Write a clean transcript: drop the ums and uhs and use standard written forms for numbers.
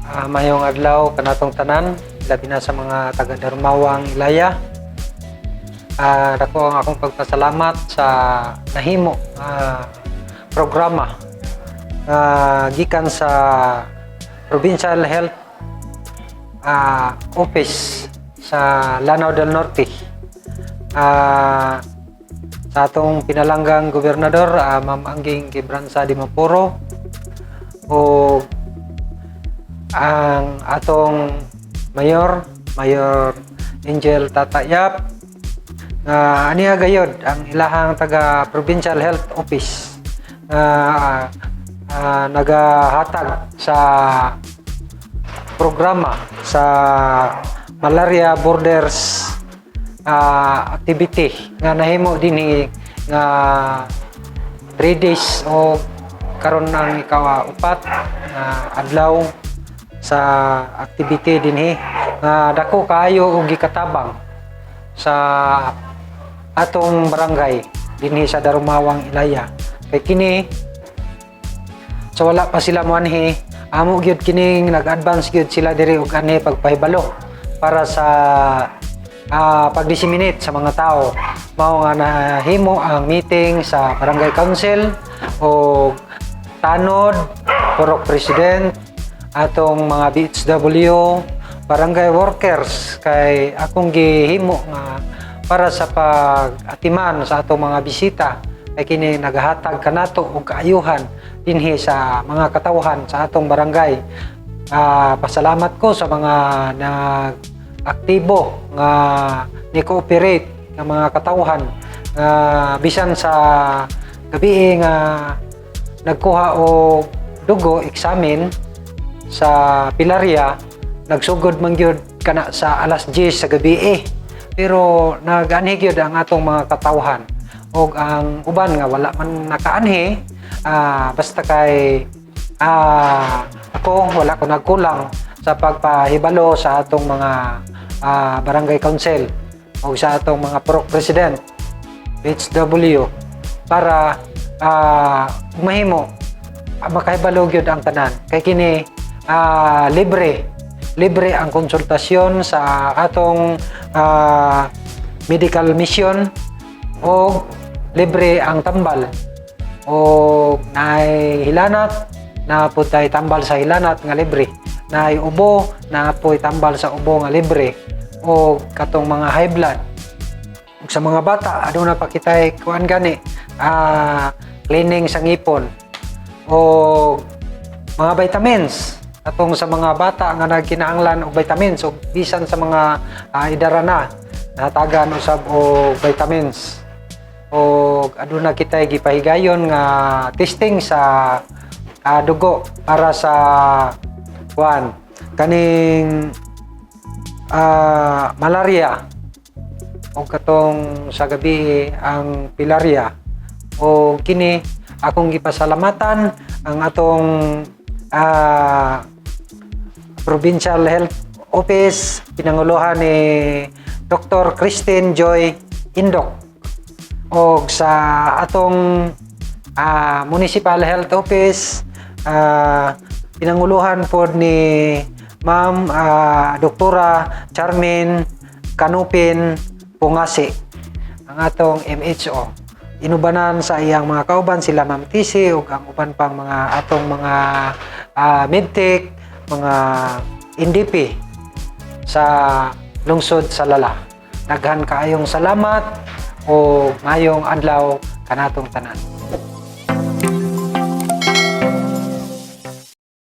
Mayong adlaw kanatong tanan, labi na sa mga taga Darumawang Ilaya. Dako ang akong pagpasalamat sa nahimo programa nga gikan sa Provincial Health Office sa Lanao del Norte. Sa atong pinalanggang gobernador, Ma'am Angging Quibranza Dimaporo, o ang atong mayor, Mayor Angel Tata Yap, nga aniya gayod ang ilahang taga Provincial Health Office nga nagahatag sa programa sa Malaria Borders activity nga nahimo dinhi nga 3 days o karon ang ikaw-upat nga adlaw sa activity dinhi nga dako kaayo og gikatabang sa atong barangay dinhi sa Darumawang Ilaya. Kay kini, sa wala pa sila moanhi, amo gyud kining nag-advance gyud sila diri og anhi pagpahibalo para sa pag-disseminate sa mga tao. Mao nga nahimo ang meeting sa barangay council o tanod, purok president, atong mga BHW, barangay workers, kay akong gihimo nga para sa pag-atiman sa atong mga bisita, kay kini nagahatag kanato og kaayuhan dinhi sa mga katawhan sa atong barangay. Pasalamat ko sa mga nag-aktibo nga ni cooperate nga mga katawhan nga bisan sa gabi nga nagkuha og dugo, examine sa filaria, nagsugod man gyud kana sa alas 10 sa gabi eh. Pero nag-anhi gyud ang atong mga katawhan og ang uban nga wala man nakaanhi, basta kay ako wala ko nagkulang sa pagpahibalo sa atong mga barangay council o sa atong mga purok president, HW, para mahimo makahibalo gyud ang tanan, kay kini libre libre ang konsultasyon sa atong medical mission o libre ang tambal o naay hilanat, naa pod tay tambal sa hilanat nga libre, naay ubo, naa poy tambal sa ubo nga libre, o katong mga high blood. Ug sa mga bata, aduna pa kitay kuan gani, cleaning sa ngipon o mga vitamins atong sa mga bata nga nagkinahanglan og vitamins, o bisan sa mga idara na nahatagan usab og vitamins, o aduna kitay gipahigayon nga testing sa dugo para sa kuan kaning malaria o katong sa gabi ang filaria. O kini akong gipasalamatan ang atong Provincial Health Office, pinanguluhan ni Dr. Christine Joy Indok, o sa atong Municipal Health Office, pinanguluhan pod ni Ma'am Doktora Charmin Kanupin Pungasi, ang atong MHO, inubanan sa iyang mga kauban, sila Ma'am TC ug ang uban pang mga atong mga medtech, mga NDP sa lungsod sa Lala. Daghan kaayong salamat o mayong adlaw kanatong tanan.